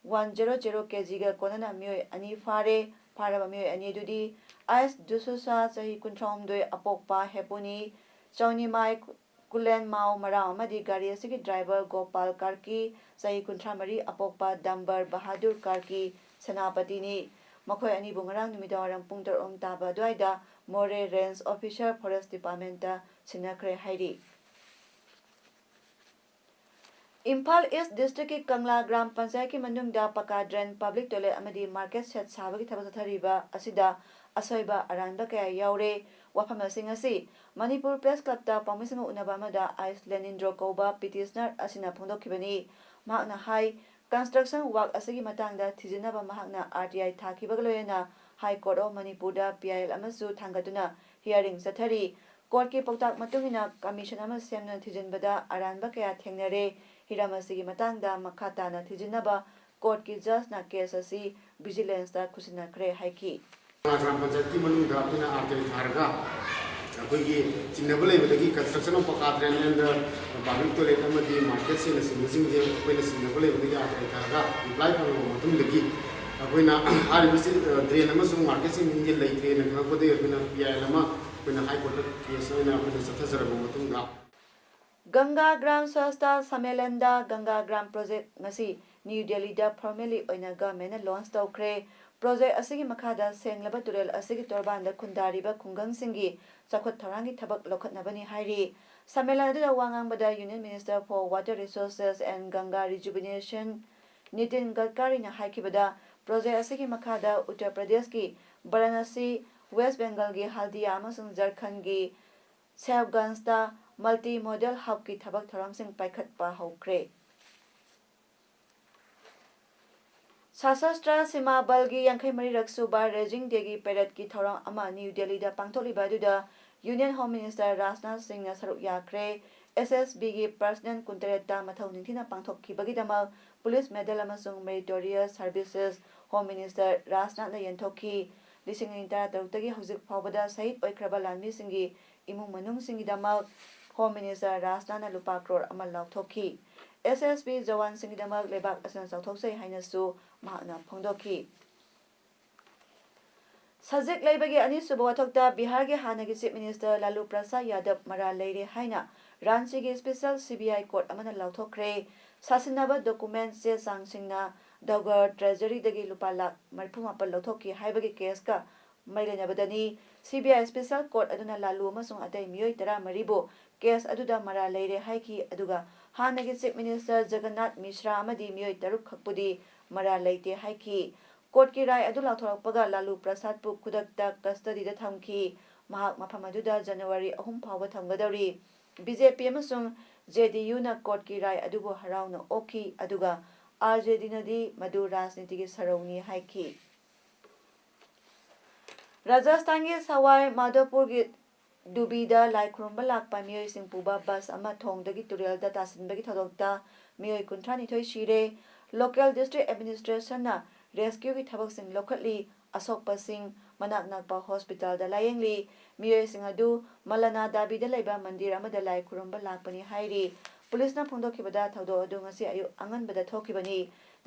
one zero zero K G ꯒ ꯀꯣꯟꯅꯅ ꯃꯤꯑꯣꯏ ꯑꯅꯤ ꯐꯥꯔꯦ꯫ ꯐꯥꯔꯕ ꯃꯤꯑꯣꯏ ꯑꯅꯤ ꯑꯗꯨꯗꯤ ꯑꯥꯏꯁ ꯗꯨꯁꯨꯁꯥ, ꯆꯍꯤ ꯀꯨꯟꯊ꯭ꯔꯥꯍꯨꯝꯗꯣꯏ, ꯑꯄꯣꯛꯄ ꯍꯦꯄꯨꯅꯤ, ꯆꯧꯅꯤꯃꯥꯏ ꯀꯨꯂꯦꯟꯃꯥꯎ ꯃꯔꯥꯝ ꯑꯃꯗꯤ ꯒꯥꯔꯤ ꯑꯁꯤꯒꯤ driver ꯒꯣꯄꯥꯜ ꯀꯥꯔꯀꯤ, ꯆꯍꯤ ꯀꯨꯟꯊ꯭ꯔꯥꯃꯔꯤ, ꯑꯄꯣꯛꯄ ꯗꯝꯕꯔ ꯕꯍꯥꯗꯨꯔ ꯀꯥꯔꯀꯤ, ꯁꯦꯅꯥꯄꯇꯤꯅꯤ꯫ ꯃꯈꯣꯏ ꯑꯅꯤꯕꯨ ꯉꯔꯥꯡ ꯅꯨꯃꯤꯗꯥꯡꯋꯥꯏꯔꯝ ꯄꯨꯡ ꯇꯔꯨꯛ ꯔꯣꯝ ꯇꯥꯕ ꯑꯗꯨꯋꯥꯏꯗ ꯃꯣꯔꯦ Range Officer, Forest Department ꯇ ꯁꯤꯟꯅꯈ꯭ꯔꯦ ꯍꯥꯏꯔꯤ꯫ ꯏꯝꯐꯥꯜ East District ꯀꯤ ꯀꯪꯂꯥ ꯒ꯭ꯔꯥꯝ ꯄꯟꯆꯥꯌꯠꯀꯤ ꯃꯅꯨꯡꯗ ꯄꯀꯥ drain, public toilet ꯑꯃꯗꯤ market shed ꯁꯥꯕꯒꯤ ꯊꯕꯛ ꯆꯠꯊꯔꯤꯕ ꯑꯁꯤꯗ ꯑꯁꯣꯏꯕ ꯑꯔꯥꯟꯕ ꯀꯌꯥ ꯌꯥꯎꯔꯦ꯫ ꯋꯥꯐꯝꯁꯤꯡ ꯑꯁꯤ ꯃꯅꯤꯄꯨꯔ Press Club ꯇ ꯄꯥꯎꯃꯤꯁꯤꯡꯒ ꯎꯅꯕ ꯑꯃꯗ ꯑꯥꯏꯁ ꯂꯦꯅꯤꯟꯗ꯭ꯔꯣ ꯀꯧꯕ petitioner ꯑꯁꯤꯅ ꯐꯣꯡꯗꯣꯛꯈꯤꯕꯅꯤ꯫ ꯃꯍꯥꯛꯅ ꯍꯥꯏ, construction work ꯑꯁꯤꯒꯤ ꯃꯇꯥꯡꯗ ꯊꯤꯖꯤꯟꯅꯕ ꯃꯍꯥꯛꯅ R T I ꯊꯥꯈꯤꯕꯒ ꯂꯣꯏꯅꯅ High Court of ꯃꯅꯤꯄꯨꯔꯗ P I L ꯑꯃꯁꯨ ꯊꯥꯡꯒꯠꯇꯨꯅ hearing ꯆꯠꯊꯔꯤ꯫ Court ꯀꯤ ꯄꯥꯎꯇꯥꯛ ꯃꯇꯨꯡ ꯏꯟꯅ commission ꯑꯃ ꯁꯦꯝꯗꯨꯅ ꯊꯤꯖꯤꯟꯕꯗ ꯑꯔꯥꯟꯕ ꯀꯌꯥ ꯊꯦꯡꯅꯔꯦ꯫ ꯍꯤꯔꯝ ꯑꯁꯤꯒꯤ ꯃꯇꯥꯡꯗ ꯃꯈꯥ ꯇꯥꯅ ꯊꯤꯖꯤꯟꯅꯕ ꯀꯣꯔꯠꯀꯤ ꯖꯖꯅ ꯀꯦꯁ ꯑꯁꯤ ꯚꯤꯖꯤꯂꯦꯟꯁꯇ ꯈꯨꯠꯁꯤꯟꯅꯈ꯭ꯔꯦ ꯍꯥꯏꯈꯤ꯫ ꯒ꯭ꯔꯥꯝ ꯄꯟꯆꯥꯌꯠꯀꯤ ꯃꯅꯨꯡꯗ ꯑꯩꯈꯣꯏꯅ ꯑꯥꯔ ꯇꯦꯟ ꯊꯥꯔꯒ ꯑꯩꯈꯣꯏꯒꯤ ꯆꯤꯡꯅꯕ ꯂꯩꯕꯗꯒꯤ construction of ꯄꯀꯥ drain and public toilet ꯑꯃꯗꯤ marketꯁꯤꯡꯅꯆꯤꯡꯕꯁꯤꯡꯁꯦ ꯑꯩꯈꯣꯏꯅ ꯆꯤꯡꯅꯕ ꯂꯩꯕꯗꯒꯤ ꯑꯥꯔ ꯇꯦꯟ ꯊꯥꯔꯒ reply ꯐꯪꯂꯕ ꯃꯇꯨꯡꯗꯒꯤ ꯑꯩꯈꯣꯏꯅ ꯍꯥꯏꯔꯤꯕꯁꯤ drain ꯑꯃꯁꯨꯡ marketꯁꯤꯡꯁꯤꯡꯁꯦ ꯂꯩꯇ꯭ꯔꯦꯅ ꯈꯪꯂꯛꯄꯗꯒꯤ ꯑꯩꯈꯣꯏꯅ ꯄꯤ ꯑꯥꯏ ꯑꯦꯜ ꯑꯃ ꯑꯩꯈꯣꯏꯅ ꯍꯥꯏ ꯀꯣꯔꯠꯇ ꯀꯦꯁ ꯑꯣꯏꯅ ꯑꯩꯈꯣꯏꯅ ꯆꯠꯊꯖꯔꯕ ꯃꯇꯨꯡꯗ ꯒꯪꯒꯥ ꯒ꯭ꯔꯥꯝ ꯁ꯭ꯋꯁꯊ ꯁꯃꯦꯂꯟꯗ ꯒꯪꯒꯥ ꯒ꯭ꯔꯥꯝ ꯄ꯭ꯔꯣꯖꯦꯛ ꯉꯁꯤ ꯅ꯭ꯌꯨ ꯗꯦꯜꯂꯤꯗ ꯐꯣꯔꯃꯦꯜꯂꯤ ꯑꯣꯏꯅ ꯒꯚꯔꯟꯃꯦꯟꯅ ꯂꯣꯟꯆ ꯇꯧꯈ꯭ꯔꯦ꯫ ꯄ꯭ꯔꯣꯖꯦꯛ ꯑꯁꯤꯒꯤ ꯃꯈꯥꯗ ꯁꯦꯡꯂꯕ ꯇꯨꯔꯦꯜ ꯑꯁꯤꯒꯤ ꯇꯣꯔꯕꯥꯟꯗ ꯈꯨꯟꯗꯥꯔꯤꯕ ꯈꯨꯡꯒꯪꯁꯤꯡꯒꯤ ꯆꯥꯎꯈꯠ ꯊꯧꯔꯥꯡꯒꯤ ꯊꯕꯛ ꯂꯧꯈꯠꯅꯕꯅꯤ ꯍꯥꯏꯔꯤ꯫ ꯁꯝꯃꯦꯂꯟ ꯑꯗꯨꯗ ꯋꯥ ꯉꯥꯡꯕꯗ Union Minister for Water Resources and Ganga Rejuvenation Nitin ꯒꯗꯀꯥꯔꯤꯅ ꯍꯥꯏꯈꯤꯕꯗ, ꯄ꯭ꯔꯣꯖꯦꯛ ꯑꯁꯤꯒꯤ ꯃꯈꯥꯗ ꯎꯠꯇꯔ ꯄ꯭ꯔꯗꯦꯁꯀꯤ ꯕꯔꯥꯅꯥꯁꯤ, ꯋꯦꯁ ꯕꯦꯡꯒꯜꯒꯤ ꯍꯜꯗꯤꯌꯥ ꯑꯃꯁꯨꯡ ꯖꯔꯈꯟꯒꯤ ꯁꯦꯍꯕꯒꯟꯖꯇ multi modal hubꯀꯤ ꯊꯕꯛ ꯊꯧꯔꯝꯁꯤꯡ ꯄꯥꯏꯈꯠꯄ ꯍꯧꯈ꯭ꯔꯦ꯫ ꯁꯁꯁꯇ꯭ꯔ ꯁꯤꯃꯥ ꯕꯜꯒꯤ ꯌꯥꯡꯈꯩ ꯃꯔꯤꯔꯛ ꯁꯨꯕ Raising Dayꯒꯤ ꯄꯦꯔꯦꯗꯀꯤ ꯊꯧꯔꯝ ꯑꯃ ꯅ꯭ꯌꯨ ꯗꯦꯜꯂꯤꯗ ꯄꯥꯡꯊꯣꯛꯂꯤꯕ ꯑꯗꯨꯗ Union Home Minister ꯔꯥꯖꯅꯥꯊ ꯁꯤꯡꯅ ꯁꯔꯨꯛ ꯌꯥꯈ꯭ꯔꯦ꯫ ꯑꯦꯁ ꯑꯦꯁ ꯕꯤꯒꯤ personnel ꯀꯨꯟꯇꯔꯦꯠꯇ ꯃꯊꯧ ꯅꯤꯡꯊꯤꯅ ꯄꯥꯡꯊꯣꯛꯈꯤꯕꯒꯤꯗꯃꯛ police medal ꯑꯃꯁꯨꯡ Meritorious Services Home Minister ꯔꯥꯖꯅꯥꯊꯅ ꯌꯦꯟꯊꯣꯛꯈꯤ꯫ ꯂꯤꯁꯤꯡ ꯑꯅꯤ ꯇꯔꯥꯇꯔꯨꯛꯇꯒꯤ ꯍꯧꯖꯤꯛ ꯐꯥꯎꯕꯗ ꯁꯍꯤꯗ ꯑꯣꯏꯈ꯭ꯔꯕ ꯂꯥꯟꯃꯤꯁꯤꯡꯒꯤ ꯏꯃꯨꯡ ꯃꯅꯨꯡꯁꯤꯡꯒꯤꯗꯃꯛ Home Minister ꯔꯥꯖꯅꯥꯊꯅ ꯂꯨꯄꯥ ꯀ꯭ꯔꯣꯔ ꯑꯃ ꯂꯥꯎꯊꯣꯛꯈꯤ꯫ ꯑꯦꯁ ꯑꯦꯁ ꯕꯤ ꯖꯋꯥꯟꯁꯤꯡꯒꯤꯗꯃꯛ ꯂꯩꯕꯥꯛ ꯑꯁꯤꯅ ꯆꯥꯎꯊꯣꯛꯆꯩ ꯍꯥꯏꯅꯁꯨ ꯃꯍꯥꯛꯅ ꯐꯣꯡꯗꯣꯛꯈꯤ꯫ ꯁꯖꯤꯛ ꯂꯩꯕꯒꯤ ꯑꯅꯤꯁꯨꯕ ꯋꯥꯊꯣꯛꯇ ꯕꯤꯍꯥꯔꯒꯤ ꯍꯥꯟꯅꯒꯤ Chief Minister ꯂꯥꯂꯨ ꯄ꯭ꯔꯁꯥꯗ ꯌꯥꯗꯕ ꯃꯔꯥꯜ ꯂꯩꯔꯦ ꯍꯥꯏꯅ ꯔꯥꯟꯆꯤꯒꯤ special C B I court ꯑꯃꯅ ꯂꯥꯎꯊꯣꯛꯈ꯭ꯔꯦ꯫ ꯁꯥꯁꯤꯟꯅꯕ document ꯆꯦ ꯆꯥꯡꯁꯤꯡꯅ ꯗꯧꯒꯔ treasuryꯗꯒꯤ ꯂꯨꯄꯥ ꯂꯥꯈ ꯃꯔꯤꯐꯨ ꯃꯥꯄꯜ ꯂꯧꯊꯣꯛꯈꯤ ꯍꯥꯏꯕꯒꯤ ꯀꯦꯁꯀ ꯃꯔꯤ ꯂꯩꯅꯕꯗꯅꯤ꯫ C B I special court ꯑꯗꯨꯅ ꯂꯥꯂꯨ ꯑꯃꯁꯨꯡ ꯑꯇꯩ ꯃꯤꯑꯣꯏ ꯇꯔꯥꯃꯔꯤꯕꯨ ꯀꯦꯁ ꯑꯗꯨꯗ ꯃꯔꯥꯜ ꯂꯩꯔꯦ ꯍꯥꯏꯈꯤ, ꯑꯗꯨꯒ ꯍꯥꯟꯅꯒꯤ Chief Minister ꯖꯒꯟꯅꯥꯊ ꯃꯤꯁ꯭ꯔꯥ ꯑꯃꯗꯤ ꯃꯤꯑꯣꯏ ꯇꯔꯨꯛ ꯈꯛꯄꯨꯗꯤ ꯃꯔꯥꯜ ꯂꯩꯇꯦ ꯍꯥꯏꯈꯤ꯫ ꯀꯣꯔꯠꯀꯤ ꯔꯥꯏ ꯑꯗꯨ ꯂꯥꯎꯊꯣꯔꯛꯄꯒ ꯂꯥꯂꯨ ꯄ꯭ꯔꯁꯥꯗꯄꯨ ꯈꯨꯗꯛꯇ custody ꯗ ꯊꯝꯈꯤ꯫ ꯃꯍꯥꯛ ꯃꯐꯝ ꯑꯗꯨꯗ ꯖꯅꯋꯥꯔꯤ ꯑꯍꯨꯝ ꯐꯥꯎꯕ ꯊꯝꯒꯗꯧꯔꯤ꯫ B J P ꯑꯃꯁꯨꯡ J D U ꯅ ꯀꯣꯔꯠꯀꯤ ꯔꯥꯏ ꯑꯗꯨꯕꯨ ꯍꯔꯥꯎꯅ ꯑꯣꯛꯈꯤ, ꯑꯗꯨꯒ R J D ꯅꯗꯤ ꯃꯗꯨ ꯔꯥꯖꯅꯤꯇꯤꯒꯤ ꯁꯔꯧꯅꯤ ꯍꯥꯏꯈꯤ꯫ ꯔꯥꯖꯁꯊꯥꯟꯒꯤ ꯁꯋꯥꯏ ꯃꯥꯙꯣꯄꯨꯔꯒꯤ ꯗꯨꯕꯤꯗ ꯂꯥꯏ ꯈꯨꯔꯨꯝꯕ ꯂꯥꯛꯄ ꯃꯤꯑꯣꯏꯁꯤꯡ ꯄꯨꯕ ꯕꯁ ꯑꯃ ꯊꯣꯡꯗꯒꯤ ꯇꯨꯔꯦꯜꯗ ꯇꯥꯁꯤꯟꯕꯒꯤ ꯊꯧꯗꯣꯛꯇ ꯃꯤꯑꯣꯏ ꯀꯨꯟꯊ꯭ꯔꯥ ꯅꯤꯊꯣꯏ ꯁꯤꯔꯦ꯫ Local district administrationꯅ rescueꯒꯤ ꯊꯕꯛꯁꯤꯡ ꯂꯧꯈꯠꯂꯤ꯫ ꯑꯁꯣꯛꯄꯁꯤꯡ ꯃꯅꯥꯛ ꯅꯛꯄ hospitalꯗ ꯂꯥꯌꯦꯡꯂꯤ꯫ ꯃꯤꯑꯣꯏꯁꯤꯡ ꯑꯗꯨ ꯃꯂꯅꯥ ꯗꯥꯕꯤꯗ ꯂꯩꯕ ꯃꯟꯗꯤꯔ ꯑꯃꯗ ꯂꯥꯏ ꯈꯨꯔꯨꯝꯕ ꯂꯥꯛꯄꯅꯤ ꯍꯥꯏꯔꯤ꯫ ꯄꯨꯂꯤꯁꯅ ꯐꯣꯡꯗꯣꯛꯈꯤꯕꯗ ꯊꯧꯗꯣꯛ ꯑꯗꯨ ꯉꯁꯤ ꯑꯌꯨꯛ ꯑꯉꯟꯕꯗ ꯊꯣꯛꯈꯤꯕꯅꯤ꯫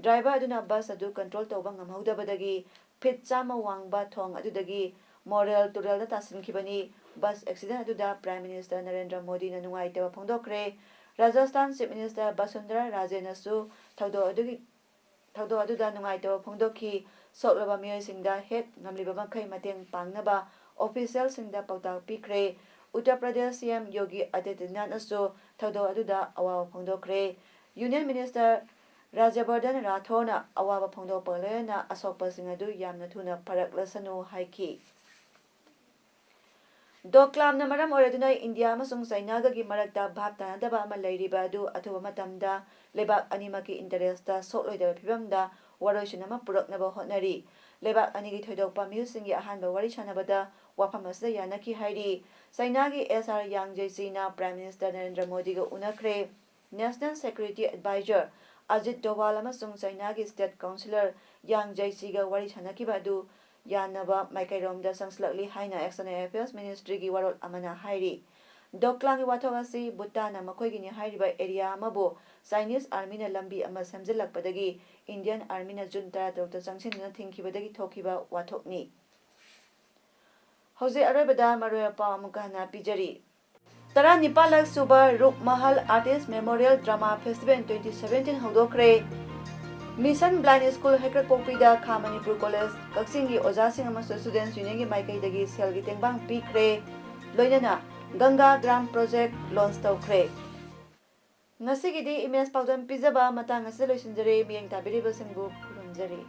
Driver ꯑꯗꯨꯅ bus ꯑꯗꯨ control ꯇꯧꯕ ꯉꯝꯍꯧꯗꯕꯗꯒꯤ feet ꯆꯥꯝꯃ ꯋꯥꯡꯕ ꯊꯣꯡ ꯑꯗꯨꯗꯒꯤ ꯃꯣꯔꯦꯜ ꯇꯨꯔꯦꯜꯗ ꯇꯥꯁꯤꯟꯈꯤꯕꯅꯤ꯫ Bus accident ꯑꯗꯨꯗ Prime Minister ꯅꯔꯦꯟꯗ꯭ꯔ ꯃꯣꯗꯤꯅ ꯅꯨꯡꯉꯥꯏꯇꯕ ꯐꯣꯡꯗꯣꯛꯈ꯭ꯔꯦ꯫ ꯔꯥꯖꯁꯊꯥꯟ Chief Minister ꯕꯁꯨꯟꯗꯔꯥ ꯔꯥꯖꯦꯅꯁꯨ ꯊꯧꯗꯣꯛ ꯑꯗꯨꯒꯤ, ꯊꯧꯗꯣꯛ ꯑꯗꯨꯗ ꯅꯨꯡꯉꯥꯏꯇꯕ ꯐꯣꯡꯗꯣꯛꯈꯤ꯫ ꯁꯣꯛꯂꯕ ꯃꯤꯑꯣꯏꯁꯤꯡꯗ ꯍꯦꯛ ꯉꯝꯂꯤꯕ ꯃꯈꯩ ꯃꯇꯦꯡ ꯄꯥꯡꯅꯕ officialꯁꯤꯡꯗ ꯄꯥꯎꯇꯥꯛ ꯄꯤꯈ꯭ꯔꯦ꯫ ꯎꯠꯇꯔ ꯄ꯭ꯔꯗꯦꯁ C M ꯌꯣꯒꯤ ꯑꯥꯗꯤꯇ꯭ꯌꯅꯥꯊꯅꯁꯨ ꯊꯧꯗꯣꯛ ꯑꯗꯨꯗ ꯑꯋꯥꯕ ꯐꯣꯡꯗꯣꯛꯈ꯭ꯔꯦ꯫ Union Minister ꯔꯥꯖ꯭ꯌꯕꯔꯙꯟ ꯔꯥꯊꯣꯔꯅ ꯑꯋꯥꯕ ꯐꯣꯡꯗꯣꯛꯄꯒ ꯂꯣꯏꯅꯅ ꯑꯁꯣꯛꯄꯁꯤꯡ ꯑꯗꯨ ꯌꯥꯝꯅ ꯊꯨꯅ ꯐꯔꯛꯂꯁꯅꯨ ꯍꯥꯏꯈꯤ꯫ ꯗꯣꯀ꯭ꯂꯥꯝꯅ ꯃꯔꯝ ꯑꯣꯏꯔꯗꯨꯅ ꯏꯟꯗꯤꯌꯥ ꯑꯃꯁꯨꯡ ꯆꯥꯏꯅꯥꯒꯒꯤ ꯃꯔꯛꯇ ꯚꯥꯞ ꯇꯥꯅꯗꯕ ꯑꯃ ꯂꯩꯔꯤꯕ ꯑꯗꯨ ꯑꯊꯨꯕ ꯃꯇꯝꯗ ꯂꯩꯕꯥꯛ ꯑꯅꯤꯃꯛꯀꯤ interestꯇ ꯁꯣꯛꯂꯣꯏꯗꯕ ꯐꯤꯚꯝꯗ ꯋꯥꯔꯣꯏꯁꯤꯟ ꯑꯃ ꯄꯨꯔꯛꯅꯕ ꯍꯣꯠꯅꯔꯤ꯫ ꯂꯩꯕꯥꯛ ꯑꯅꯤꯒꯤ ꯊꯣꯏꯗꯣꯛꯄ ꯃꯤꯍꯨꯠꯁꯤꯡꯒꯤ ꯑꯍꯥꯟꯕ ꯋꯥꯔꯤ ꯁꯥꯟꯅꯕꯗ ꯋꯥꯐꯝ ꯑꯁꯤꯗ ꯌꯥꯅꯈꯤ ꯍꯥꯏꯔꯤ꯫ ꯆꯥꯏꯅꯥꯒꯤ S R Yang Jiechiꯅ Prime Minister Narendra ꯃꯣꯗꯤꯒ ꯎꯅꯈ꯭ꯔꯦ꯫ National Security Advisor Ajit ꯗꯣꯋꯥꯜ ꯑꯃꯁꯨꯡ ꯆꯥꯏꯅꯥꯒꯤ State Councillor Yang Jiechiꯒ ꯋꯥꯔꯤ ꯁꯥꯟꯅꯈꯤꯕ ꯑꯗꯨ ꯌꯥꯅꯕ ꯃꯥꯏꯀꯩꯔꯣꯝꯗ ꯆꯪꯁꯤꯜꯂꯛꯂꯤ ꯍꯥꯏꯅ External Affairs Ministryꯒꯤ ꯋꯥꯔꯣꯜ ꯑꯃꯅ ꯍꯥꯏꯔꯤ꯫ ꯗꯣꯀ꯭ꯂꯥꯝꯒꯤ ꯋꯥꯊꯣꯛ ꯑꯁꯤ ꯚꯨꯇꯥꯟꯅ ꯃꯈꯣꯏꯒꯤꯅꯤ ꯍꯥꯏꯔꯤꯕ area ꯑꯃꯕꯨ Chinese Armyꯅ ꯂꯝꯕꯤ ꯑꯃ ꯁꯦꯝꯖꯤꯜꯂꯛꯄꯗꯒꯤ Indian Armyꯅ June ꯇꯔꯥꯇꯔꯨꯛꯇ ꯆꯪꯁꯤꯟꯗꯨꯅ ꯊꯤꯡꯈꯤꯕꯗꯒꯤ ꯊꯣꯛꯈꯤꯕ ꯋꯥꯊꯣꯛꯅꯤ꯫ ꯍꯧꯖꯤꯛ ꯑꯔꯣꯏꯕꯗ ꯃꯔꯨꯑꯣꯏꯕ ꯄꯥꯎ ꯑꯃꯨꯛꯀ ꯍꯟꯅ ꯄꯤꯖꯔꯤ꯫ ꯇꯔꯥꯅꯤꯄꯥꯜꯂꯛ Shuba Rup Mahal Artist Memorial Drama Festival twenty seventeen ꯍꯧꯗꯣꯛꯈ꯭ꯔꯦ꯫ Mission Blind School ꯍꯩꯀ꯭ꯔꯛꯄꯣꯛꯄꯤꯗ ꯈꯥ ꯃꯅꯤꯄꯨꯔ College ꯀꯛꯆꯤꯡꯒꯤ ꯑꯣꯖꯥꯁꯤꯡ ꯑꯃꯁꯨꯡ Students Unionꯒꯤ ꯃꯥꯏꯀꯩꯗꯒꯤ ꯁꯦꯜꯒꯤ ꯇꯦꯡꯕꯥꯡ ꯄꯤꯈ꯭ꯔꯦ꯫ ꯂꯣꯏꯅꯅ ꯒꯪꯒꯥ ꯒ꯭ꯔꯥꯝ project launch ꯇꯧꯈ꯭ꯔꯦ꯫ ꯉꯁꯤꯒꯤꯗꯤ image ꯄꯥꯎꯗꯝ ꯄꯤꯖꯕ ꯃꯇꯥꯡ ꯑꯁꯤꯗ ꯂꯣꯏꯁꯤꯟꯖꯔꯦ꯫ ꯃꯤꯠꯌꯦꯡ ꯇꯥꯕꯤꯔꯤꯕꯁꯤꯡꯕꯨ ꯈꯨꯔꯨꯝꯖꯔꯤ꯫